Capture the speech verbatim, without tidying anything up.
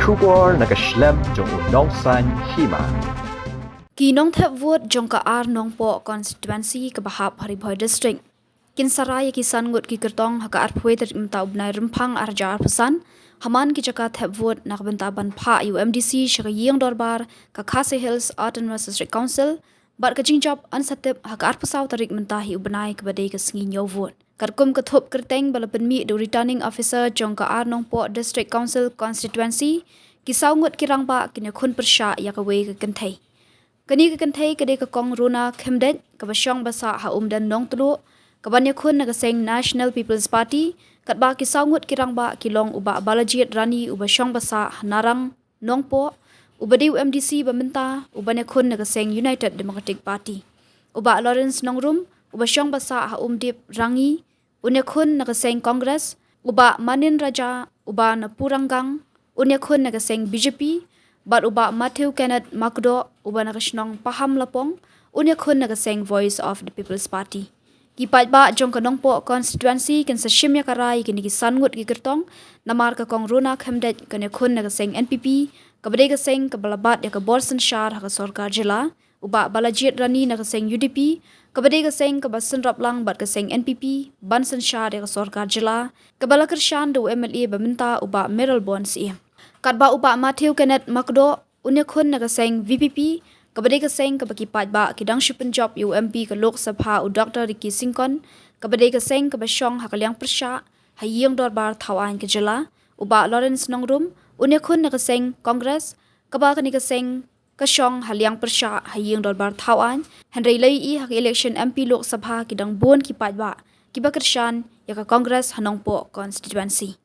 Khubor na ka shlem jong u Nongsaiñ Hima. Ki nongthep vote jong ka ar Nongpoh constituency kaba hap ha Ri Bhoi District kin sa rai ïa ki san ngut ki kyrtong ha ka arphew tarik mynta u bnai Rymphang arhajar arphew san ha man ki jaka thep vote na ka bynta ban phah ïa u M D C sha ka ïing dorbar ka Khasi Hills Autonomous District Council, bad ka jingjop yn sa tip ha ka arphew saw tarik mynta hi u bnai kaba dei ka sngi ñiew vote. Katkum ka thup kyrteng ba la pynmih da u Returning Officer jong ka ar Nongpoh District Council constituency, ki saw ngut ki rangbah kin ïakhun pyrshah ïa kawei ka kynthei. Kane ka kynthei ka dei ka Kong Rona Khymdeit kaba shong ba sah ha Umden Nongtluh, kaban ïakhun na ka seng National People's Party, katba ki saw ngut ki rangbah ki long u Bah Balajied Rani uba shong ba sah ha Narang Nongpoh, uba dei u M D C ba mynta, uban ïakhun na ka seng United Democratic Party, u Bah Lawrence Nongrum uba shong ba sah ha Umdip Rangi, un ïakhun na ka seng Congress, u Bah Manin Raja uba na Puranggang, un ïakhun na ka seng B J P, bad u Bah Matthew Kenneth Makdoh uba na ka shnong Pahamlapong, un ïakhun na ka seng Voice of the People's Party. Ki paidbah jong ka Nongpoh constituency kin sa shim ïa ka rai ïa kine ki san ngut ki kyrtong, namar ka Kong Rona Khymdeit kan ïakhun na ka seng N P P, kaba dei ka seng kaba la bat ïa ka bor synshar ha ka sorkar jylla, u Bah Balajied Rani na ka seng U D P, kaba dei ka seng kaba synrap lang bad ka seng N P P ban synshar ïa ka sorkar jylla, kaba la kyrshan da u M L A ba mynta u Bah Mayralborn Syiem. Katba u Bah Matthew Kenneth Makdoh un ïakhun na ka seng V P P, kaba dei ka seng kaba ki paidbah ki dang shu pynjop ïa u M P ka Lok Sabha u Doctor Ricky Syngkon, kaba dei ka seng kaba shong ha ka liang pyrshah ha ïing dorbar thawaiñ ka jylla, u Bah Lawrence Nongrum un ïakhun na ka seng Congress, kaba kane ka seng ka shong ha liang pyrshah ha ïing dorbar thawaiñ, hynrei la ïohi ha ka election M P Lok Sabha ki dang bun ki paidbah kiba kyrshan ïa ka Congress ha Nongpoh constituency.